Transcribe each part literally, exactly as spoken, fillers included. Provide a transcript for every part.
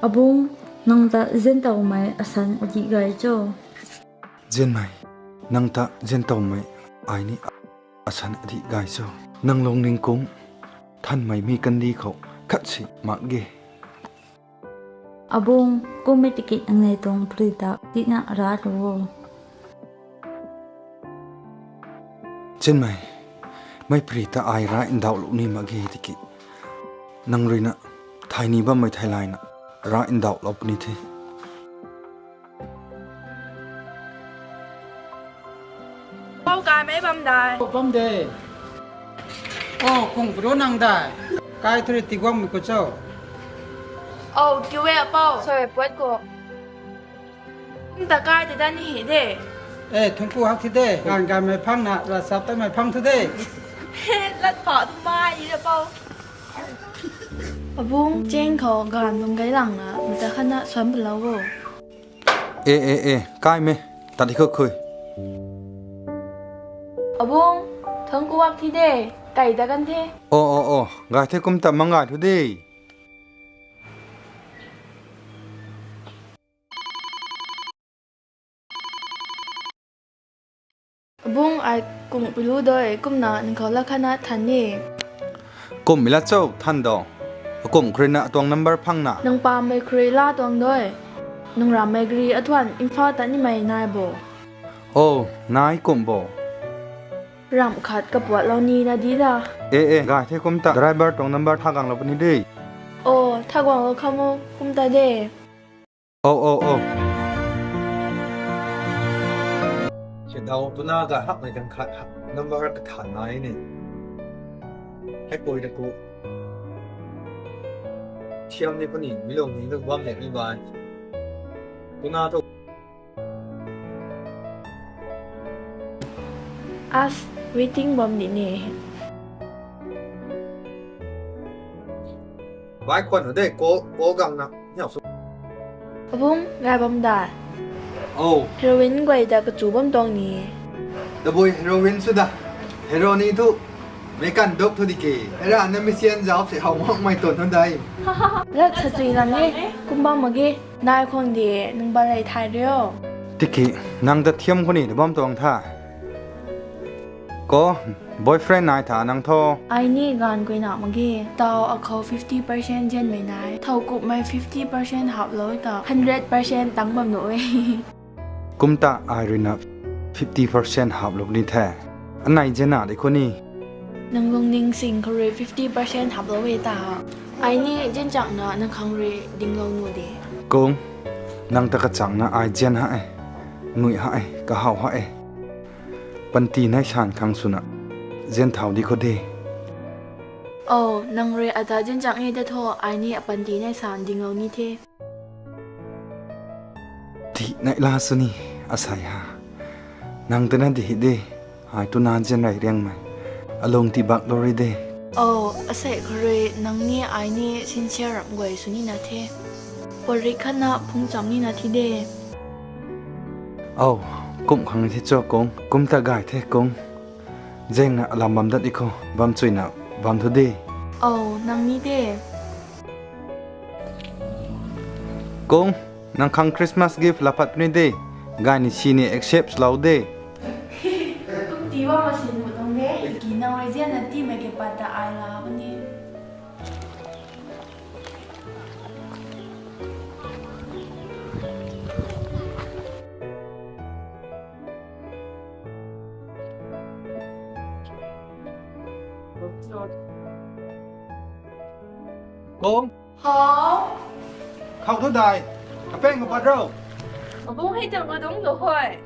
Abung, nang ta ziantaumei asan adih gay cho? Zianmei, nang ta ziantaumei ai ni asan adih gay cho? Nang lungning kum thanmei mi kandih khou khat si mak ge. Abung, kummei tiki nang nei tuang pari ta tina rat lo. Zianmei, mei pari ta ai ra ndauhlou ni mak ge tiki, nang rui na thay ni bammei theilayna ra ndauhlou puni the. Pou, kai mei bam dai. Bam de. O, kung pru nang dai. Kai thu rui tiguangmei khou cho? O, kiu e pou. Soi puat khou. Kum ta kai tei dan ni hi de. E, thungku hak thi de. Ganv ganvmei phang na, ravchaptatmei phang thu de. Lat pha thu mai ni ra pou. Abung, cheng khou ganv lung gay lang na, mata khatna suan palou o. E, e, e, kai mei, tat di khou khui. Abung, thungku hak thi de, kai da kan the. O, o, o, gay the, kum ta mang gay thu de. Abung, ai kung pilu doi, kumna nang khou la khatna than ni. Kummei la cho, than do. Akum khou rui na atuang number phang na. Nang pammei khou rui la tuang doi. Nang rammei gari athuan Imphal tat nimei nai bo? O, nai kum bo. Ramh khat kapuatlou ni na di da. E, e, gay the, kum ta driver tuang number tha guanglou puni de. O, tha guanglou khamo, kum ta de. O, o, o. Sindau tuna ga hakmei kan khat hak number kathan nai ni. Hei pui da ku. Thiam ni puni, mi lung ni tu bam de mi bai. Tuna tu. As, waiting bam di ni. Bai khwan de, call, call gang na, niau su. Abung, gay bam da. O. Heroin guay ta kachu bam tuang ni. Tabui heroin su da. Hero ni thu, mei kan dok thu di ke. Era na mi sian zau se hau mak mei tuan thu dai. Lat sa chui lang e, kum bam mak ge. Nai khwang di, nang balei thay rio? Tiki, nang ta thiam khou ni, da bam tuang tha. Ko, boyfriend nai tha nang tho? Ai ni ganv guay na mak ge. Tau akhou fifty percent zianmei nai. Thow kupmei fifty percent haplou ta hundred percent tang bam nu e. Kum ta ai rui na fifty percent haplou ni the. Anei zian na di khou ni. Nang lungning sing khou rui fifty percent haplou e ta. Ai ni zianchakna nang khang rui dinglou nu de. Kung, nang ta kachangna ai zian ha e. Ngui ha e, kahaw ha e. Panty nai san khang swna zian thau di khou de. O, nang rui ata zianchak e ta tho, ai ni apanty nai san dinglou ni the. Di nai la sw ni, asei ha. Nang twna di hi de, ai twna zian rey riangmei. Alung ti baklou rui de. O, asei khou rui nang ni ai ni sincere ramh guay sw nina the. Parik khatna phungcham nina thi de. O, kum khang the cho kung, kum ta gay the kung. Zengna alam bam dat di khou, bam chuina bam thu de. O, nang ni de. Kung, nang khang Christmas gift la pat puni de. Gay ni sini accept lou de. Kum ti bam masin mu tuang de. Ki nang rui zianna tiimei ke pat ta ai la puni. Kung. Hou. Khou thu dai. Apeng khou pat ro. Abung hei tang adung lo hoi.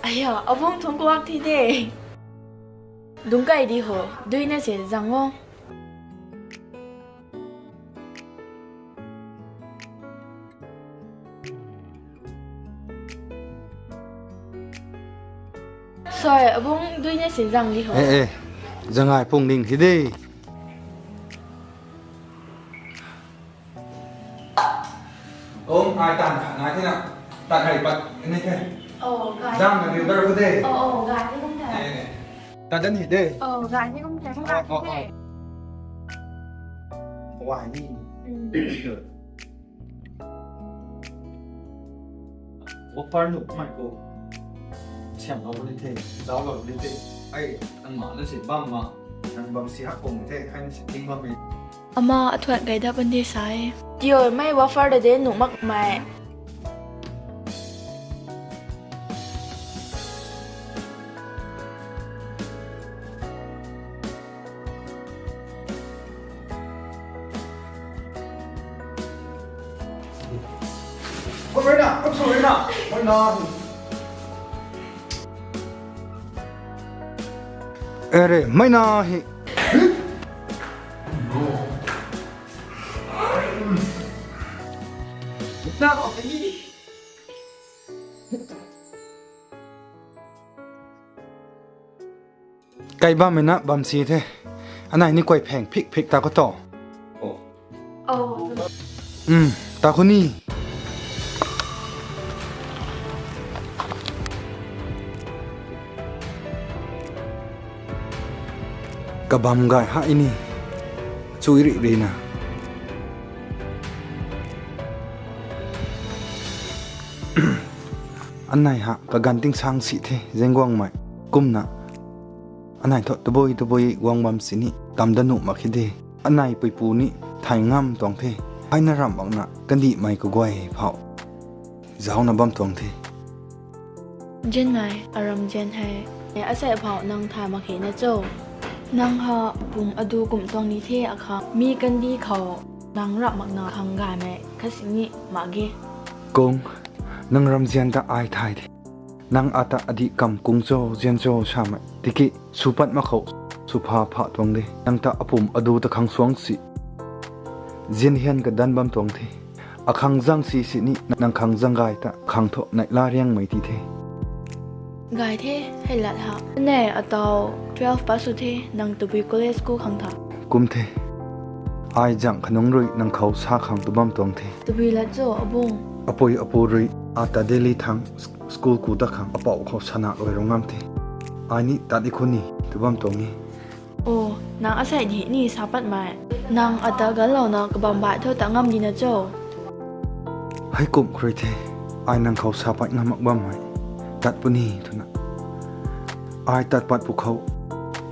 Aya, abung thungku hak thi de. Dungc kai di ho, duina se zang o. Soi, abung duina se zang di ho. Eh, eh, zangai pung ding hi de. Om, ai tan khat nai the na. Tan hei pat ni the. Oh, gay. Zang na riu dar khou de. Oh, oh, gay ni bam the. Eh, eh. Tat dan hi de. Oh, gay ni kum the, kum gay the. Wai ni. Wafar nuh mai khou siam lou ni the, zauc lou ni the. Ai, nang ma na si bam ma, nang bam si hak kum the, ai na si ting bam e. Ama athuan gay dat pan de sa e. Tioi mei wafar da de nuh mak mei. Ere, mei na hi. Kai bammei na bam si the. Anei ni kuay pheng phik phik ta khou to. Oh. Um, ta khou ni. Kabam gay ha ini. Chui ri ri na. Anei ha kaganv ting sang si the, zengguangmei. Kumna. Anei thu tabui tabui guang bam sini tam da nuh mak khe de. Anei puipu ni thay ngam tuang the. Ai na ramh makna kandihmei kaguay phau zaucna bam tuang the. Zianmei, aram zian hei. Asei phau nang thay mak khe na cho. Nang ha pum adu kum tuang ni the akha. Mi kandih khou nang ramh makna khang gaymei khat sini mak ge. Kung, nang ram zian ta ai thay the. Nang ata adih kam kung cho, zian cho samei. Tiki, sw pat mak khou, sw pha pha tuang de. Nang ta apum adu ta khang suang si. Zian hian kadan bam tuang the. Akhang zang si sini, nang khang zang gay ta, khang thu neihla riangmei ti the. Gay the, hei lat ha. Anei atau twelve pass sw the, nang tabui college ku khang tha. Kum the. Ai zang khanung rui nang khou sa khang tu bam tuang the. Tabui lat cho, abung? Apui apu rui, ata Delhi thang, s-, school ku ta khang, apau khou sana rui rung ngam the. Ai ni tat di khou ni, tu bam tuang e. Oh, nang asei di ni sa patmei. Nang ata ganlouna kabam bai thu ta ngam di na cho. Hei kum khrui the, ai nang khou sa pat ngam mak bammei. Tat puni twna. Ai tat pat pu khou,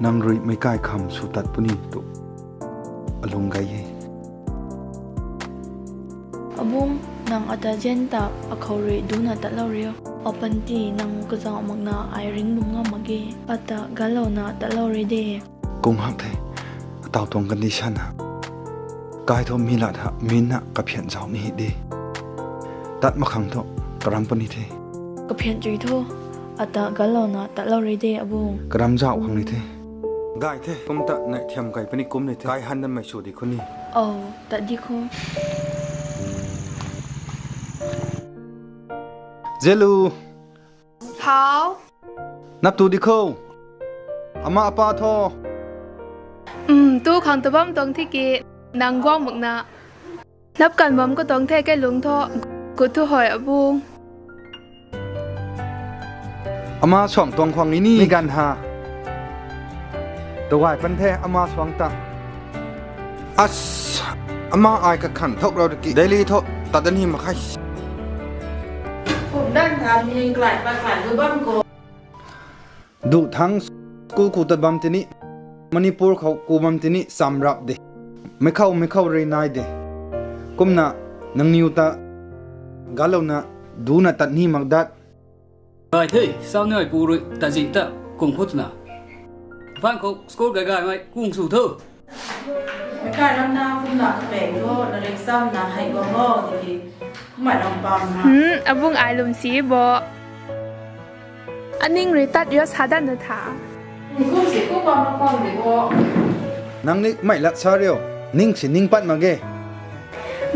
nang rui meic kai kham sw tat puni tu. Alung gay e. Abung, nang ata zian ta akhou rui duna tatlou rio. Apanty nang kazauh makna ai ring bum ngam mak ge. Ata ganlouna tatlou ri de. Kung hak the, atau tuang condition ha. Kai thu mi lat ha, mi na kaphian zauh ni hi de. Tat mak khang thu, karam puni the. Kaphian chui thu, ata ganlouna tatlou ri de, abung. Karam zauh khang ni the. Gay the, kum ta nai thiam kai puni kum ni the. Kai han dan mei sw di khou ni. Oh, tat di khou. Zelu. Thau. Nap tu di khou. Ama apa tho. Um, tu khang tu bam tuang the ki, nang guang makna. Nap kan bam khou tuang the kai lung tho. Ku thu hoi abung. Ama suang tuang khwang ni ni. Mi ganv ha. Tawai pan the ama suang ta. As, ama ai kakhan thok rau ki. Delhi thu tat dan hi mak khe. Kum dan tha mi klai pa klai lu bam khou. Duh thang school ku tat bam tini, Manipur khou ku bam tini cham rap de. Meic khou, meic khou rui nai de. Kumna nangniw ta ganlouna duna tat ni mak dat. Gay the, sau nai pu rui tat zing ta kung khou twna. Van khou school gay gaymei kung sw tho. Meic kai ram na kumna kapeng tho, larik cham na hei guang lo, tiki kumna ram pam na. Hmm, abung ai lwm si bo. Aning rui tat rio sa dat na tha. Kum si kum bam na pam de bo. Nang ni mei lat sa rio, ning si ning pat mak ge.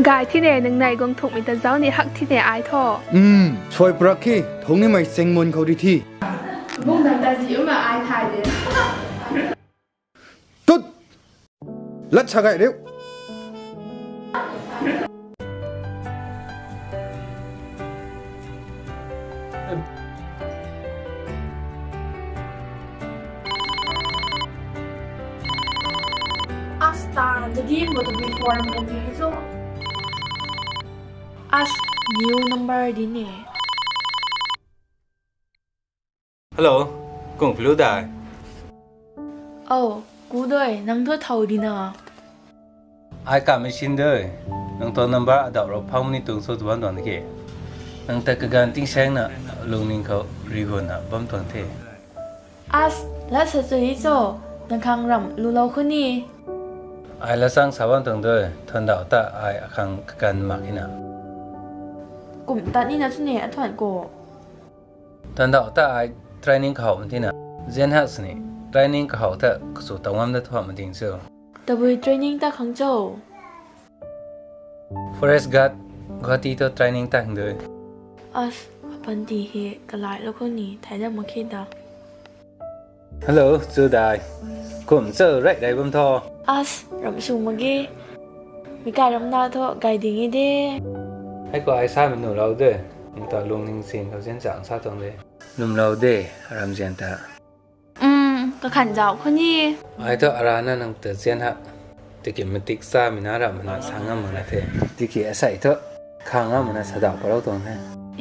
Gay thine, nang nai guang thukmei ta zauc ni hak thine ai tho. Um, suai prak khi, thung ni mei chengmun khou di thi. Bung nang ta zi ma ai thay de. Tut! Lat sa gay riu. Tadi mo tu bi phone mo di so. As new number di ne. Hello, kung pilu dai. Oh, ku doi, nang thu thau di na. Ai ka machine doi. Nang tuang number adau ro phang ni tung so tuan tuan ki. Nang ta kagan ting seng na lungning khou rihun na bam tuang the. As, la sa chu i cho, nang khang ram lu lou khu ni. Ai la sang sa bam tuang doi, thuan dau ta ai akhang kagan mak hina. Kum ta ni na chu ne, a thuan ko. Thuan dau ta ai training kahou ma tina. Zian hak sini, training kahou ta kasu tau ngam da thuan ma ding chu. Tabui training ta khang cho. Forest Guard, Guwahati to training ta hing doi. As, apan ti hi kalai lo khou ni, thai da mak khe da. Hello, chu dai. Kum cho, rai rai bam tho. As, ram su mak ge. Mi kai ram na tho, gai ding e de. Hei ko ai sa mi nu lou de. Nta lungning sin khou zian chang sa tuang de. Lum lou de, ram zian ta. Um, kakhan zau khou ni. Ai thu arana nang ta zian ha. Tiki matik sa mi na ram na sa ngam mak na the. Tiki asei thu kha ngam mak na sa dau pa lou tuang the.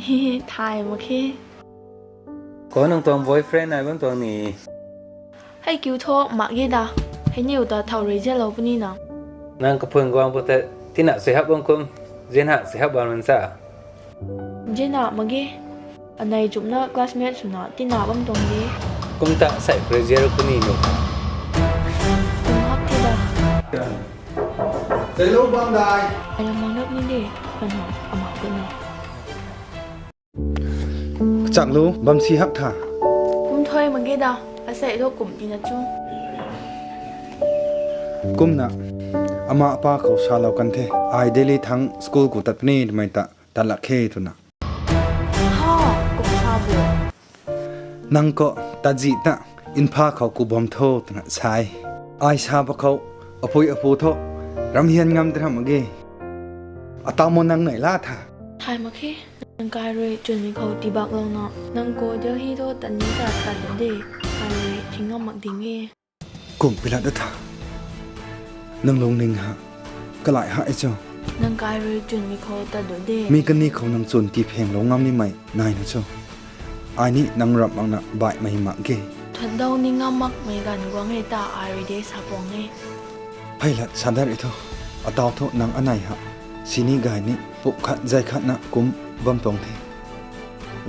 Hi, thai mak khe. Ko nang tuang boyfriend ai bam tuang ni. Hei kiu tho mak ge da. Hei niu ta thau rui zian lou puni na. Nang kaphun guang pu ta tina sui hap bam kum. Zian ha sui hap bam man sa. Zian na mak ge. Anei chumna classmate swna tina bam tuang de. Kum ta sai pressure kuni nu. Kum hak the da. Hello, bam dai. Ai lam mang rap ni de. Kan ho, ama ko na. Chak lu, bam si hak tha. Kum thoi mak ge da. Asei lo kum tina chu. Kumna, ama apa khou sa lou kan the. Ai Delhi thang school ku tat puni twmei ta, tat lak khe twna. Ha, kum sa bo. Nang ko tazi ta, Imphal khou ku bam tho twna sai. Ai sa pa khou, apui apu tho, ram hian ngam te ram mak ge. Atau mo nang nei la tha. Thai mak khe, nang kai rui chun mi khou tibak lou na. Nang ko Delhi tho tan ni ta tan de, kai rui thing ngam mak ding e. Kum pilat da tha. Nang lungning ha. Kalai ha e cho. Nang kai rui chun mi khou ta do de. Mi kani khou nang chun ki pheng lou ngam ni mei nai na cho. Ai ni nang rap mak na bai mei mak ge. Thuan dau ni ngam mak mei gan guang e ta ai rui de sa pong e. Pheilat sa dar e tho. Atau tho nang anei ha. Sini gai ni pum khat zai khat na kum bam tuang the.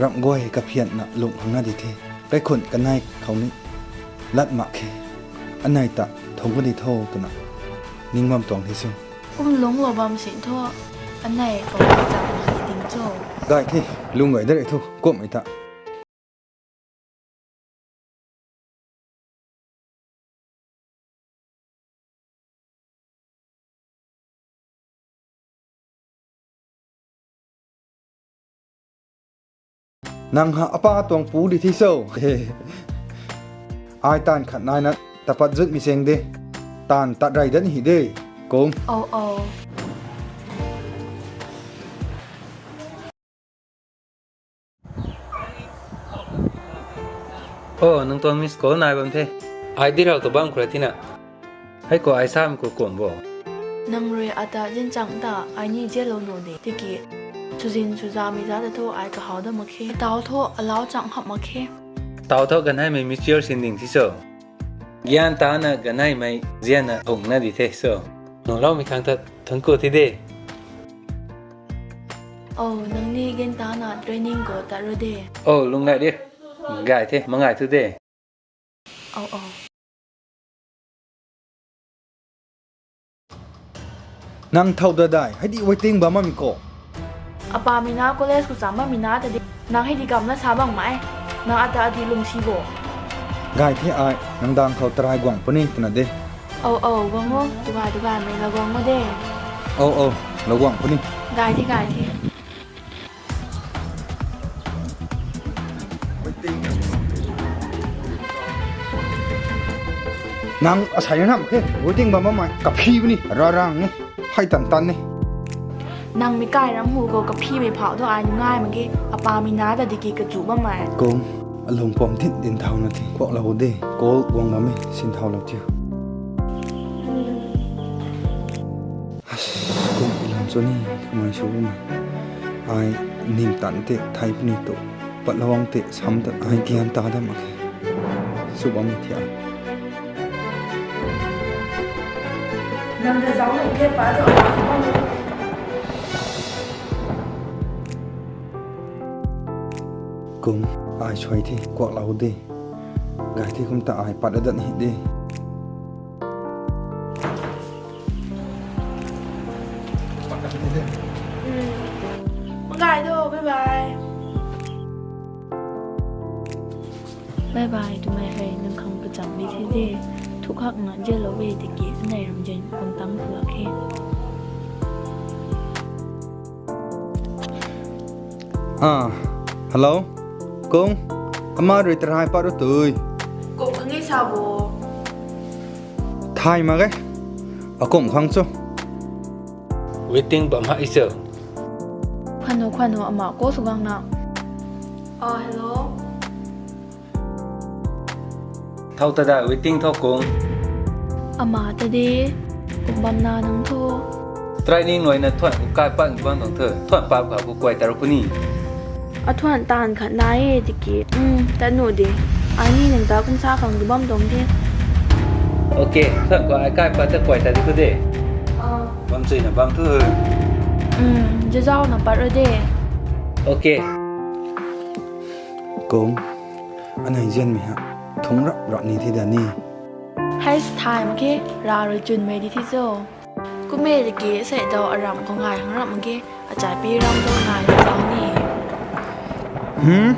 Ramh guay kaphian na lung hang na di the. Kaikhun kanei khou ni lat mak khe. Anei ta thung ka di tho twna ning bam tuang the sw. Kum lung lou bam sin tho. Anei khou ni cham na di ting cho. Gai the, lung gai da re tho, kum e ta. Nang ha apa tuang pu di thi so. Ai taanv khat nai na tapat zut mi seng de. Taanv tat rai dan hi de. Kum. Oh, oh. Oh, nang tuang miss call nai bam the. Ai di rau tu bam khura thina. Hei ko ai sam ko kum bo. Nang rui ata zin chang ta ai ni zia lou nu de. Tiki, suzin suza mi za ta thu ai kahau da mak khe. Tau thu alau chang hap mak khe. Tau thu ganhei mei mature sin ding thi so. Gyan ta na ganhei mei zian na hung na di the so. Nung lau mi khang ta thun ko thi de. Oh, nang ni gyan ta na training ko ta ro de. Oh, lung ngai de. Gai the, mangai thu de. Oh, oh. Nang thau da dai, hei di waiting bam mami ko. Apa mi na college ku cham bam mi na ta di. Nang hei di kam na sa bang mai. Nang ata adi lung si bo. Gai the ai, nang dang khou tarai guang puni twna de. Oh, oh, guang o. Duga, duga, mei la guang o de. Oh, oh, la guang puni. Gai the, gai the. Nang asai na nam khe, waiting bam bam mai, kaphi buni, rarang ni, hei tan tan ni. Nang mi kai ram hu ko kaphi mei phau thu ai ngai mak ge, apa mi na ta di ki kachu bam mai. Kung, alung pom thin din thau na thi, kuak lou de, kol guang bam e, sin thau lou thiu. Tuni, kamei sw bam e. Ai nim tan te thai puni tu. Pat lawang te sam ta ai gian ta dam mak khe. Sw bam e thia. Nang da zau nang khe pa tu. Kum, ai suai the, kuak lou de. Gay the kum ta ai pat dat ni de. Gay do, bye bye. Bye bye twmei hei nang khang kacham di the de. Thu khak na zelo e tiki anei ramzian kum tang khulak khe. Ah, hello. Kung, ama rui tarai pat ru tui. Kum khang e sa bo. Thay mak ge. Akum khang chu. Waiting bam ha iso. Khwanu, khwanu ama ko su gang na. Ah, hello. Thau ta da waiting thau kung. Ama ta de, kum bam na nang thu. Training noi na thuan ku kai pat bam nang thu. Thuan pap kha ku kuai tar ku ni. A thuan tan khat na e tiki. Um, ta nu de. Ai ni nang ta kum sa khang du bam dong de. Okay, thuan ku ai kai pat ta kuai ta di ku de. Ah. Bam chui na bam thu. Um, jazau na pat ru de. Okay. Kung. Anei zianmei ha, thungc rap rap ni the da ni. Hei sa thay mak khe, ra rui chwnmei di the cho. Kum e tiki sei daw aram khou ngai hang rap mak khe, achai pi ram daw ngai di zau ni. Hmm?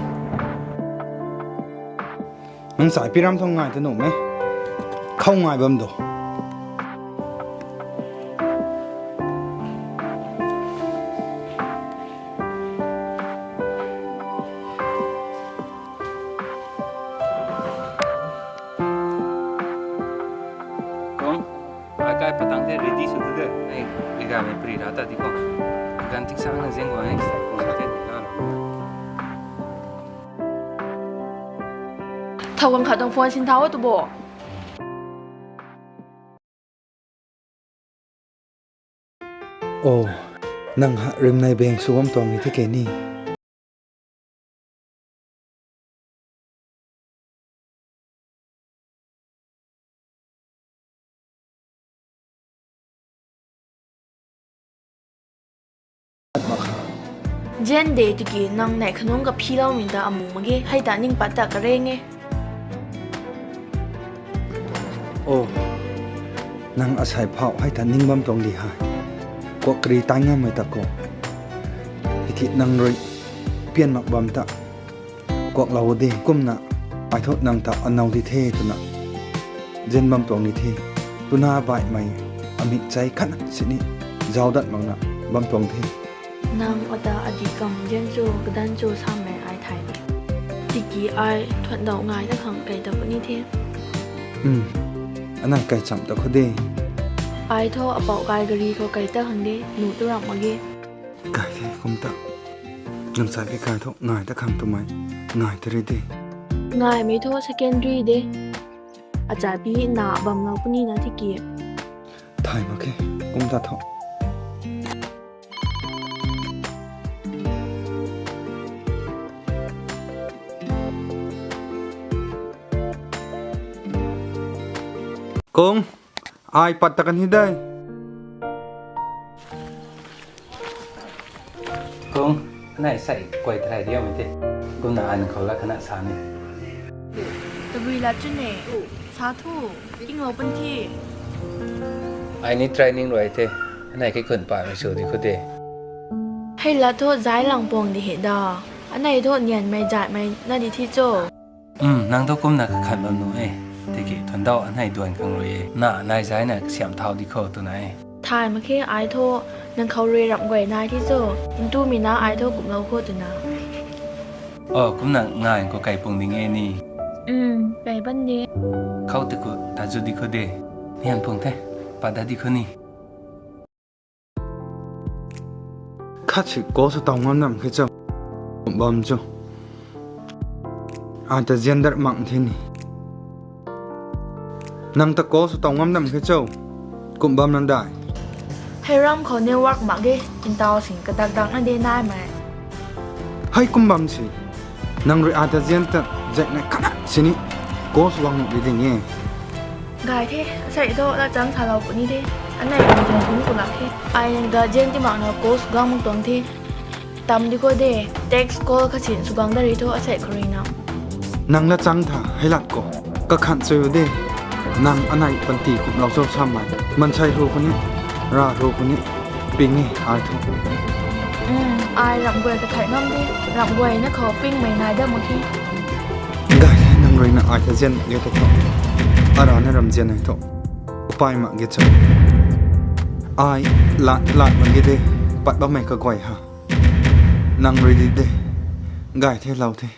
Nang chai pi ram thung ngai ta nuh me. Khou ngai bam do. Kung, ai kai patang the ready sw tu de. Ai, riga mei pri ra ta di ko. Gan tik sang na zeng ko ai, sai ko sa te di la. Thau gang khat tuang phone sin thau tu bo. Oh, nang ha rimnei beng sw bam tuang ni the ke ni. Zian de tiki nang nei khanung ka phi lou min ta amu mak ge, hei ta ning pat ta kareng e. Oh, nang asai phau hei ta ning bam tuang di hai. Kuak kari tai ngammei ta ko. Tiki nang rui pian mak bam ta. Kuak lou de, kumna, ai thu nang ta anau di the twna. Zian bam tuang ni the. Tuna baihmei, amik chai khat sini, zau dat makna, bam tuang the. Nang ata adi kam zian chu, kadan chu samei ai thay ni. Tiki ai thuan dau ngai na khang kai ta puni the. Um, anei kai cham ta khou de. Ai thu apau kai gari khou kai ta khang de, nu tu ram mak ge. Kai the kum ta. Nang chai pi kai thu ngai ta khang twmei. Ngai ta ri de. Ngaimei thu secondary de. Achai pi na bam lou puni na tiki. Thay mak khe, kum ta thu. Kung, ai pat ta kan hi dai. Kung, anei sai kuai tharai diau mei te. Kumna an khou la khana sa ni. Tabui la chun e, sa thu, king lou pan thi. Ai ni training rui the, anei kaikhun pa mei sw di khou de. Hei la thu zai lang pang di he da, anei thu nianmei zaimei na di thi cho. Um, nang thu kumna kakhan bam nu e. Tiki thuan dau anei duan khang rui e. Na anei zai na kasiam thau di khou twna e. Thay mak khe ai thu, nang khou rui ram guay nai thi cho. Ntu mi na ai thu kum lou khou twna. Oh, kumna ngai khou kai pung ding e ni. Um, kai ban de. Khou tiki ta zu di khou de. Nian pung the, pat da di khou ni. Khat si ko sw tau ngam nam khe cho. Bam cho. Ai ta zian dar mang the ni. Nang ta ko sw tau ngam nam khe cho. Kum bam nang dai. Hei ram khou network mak ge, ntau sing kadak dak na de naimei. Hei kum bam si. Nang rui ai ta zian ta zek na kana sini. Call sw gang nuh di ding e. Gay the, asei thu la chang salou puni the. Anei ram zian puni ku lak the. Ai nang ta zian ti mak na call sw gang mak tuang the. Tam di khou de, text call khasin sw gang da ri thu asei khou rui na. Nang la chang tha, hei lat khou. Kakhan cheu de, nang anei panty kumlou cho samei. Mansei ru khou ni, ra ru khou ni, ping e ai thu. Ai ramh guay kathai ngam de, ramh guay na khou pingmei nai da mak khe. Gay, nang rui na ai ta zian ge thu khou. Ara na ram zian e thu. Upai mak ge cho. Ai lat, lat mak ge de, pat bammei kaguay ha. Nang rui di de. Gay the, lou the.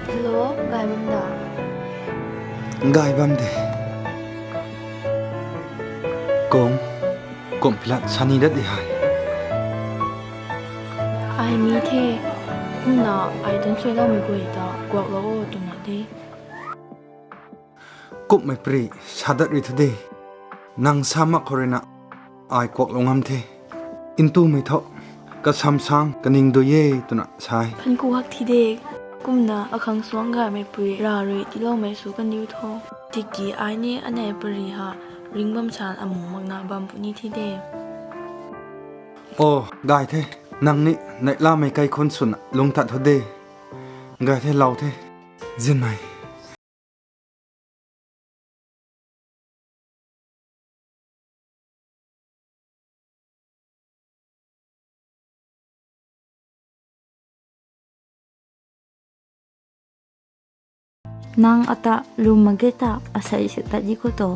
Hello, gay bam da? Gay bam de. Kung, kum pilat sani dat di hei. Ai mi the, kumna ai tuang suailoumei guay ta kuaklou o twna de. Kummei pari, sa dat ri thu de. Nang sa mak khou rui na, ai kuaklou ngam the. Ntumei thu, kasam sang, kaning dui e twna sa e. Khan ku hak thi de, kumna akhang suang gaymei pari, ra rui tiiloumei sw kaniw tho. Tiki ai ni anei pari ha, ring bam san amu makna bam puni thi de. O, gay the, nang ni neihlamei kaikhun swna lungc tat thu de. Gay the, lou the. Zinmei. Nang ata lwm mak ge ta asei sw tat di khou to.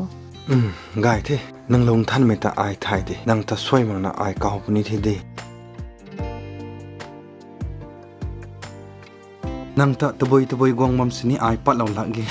Gay the, nang lung thanmei ta ai thay de, nang ta suai makna ai kaw puni thi de. Nang ta tabui tabui guang bam sini ai patlou lak ge.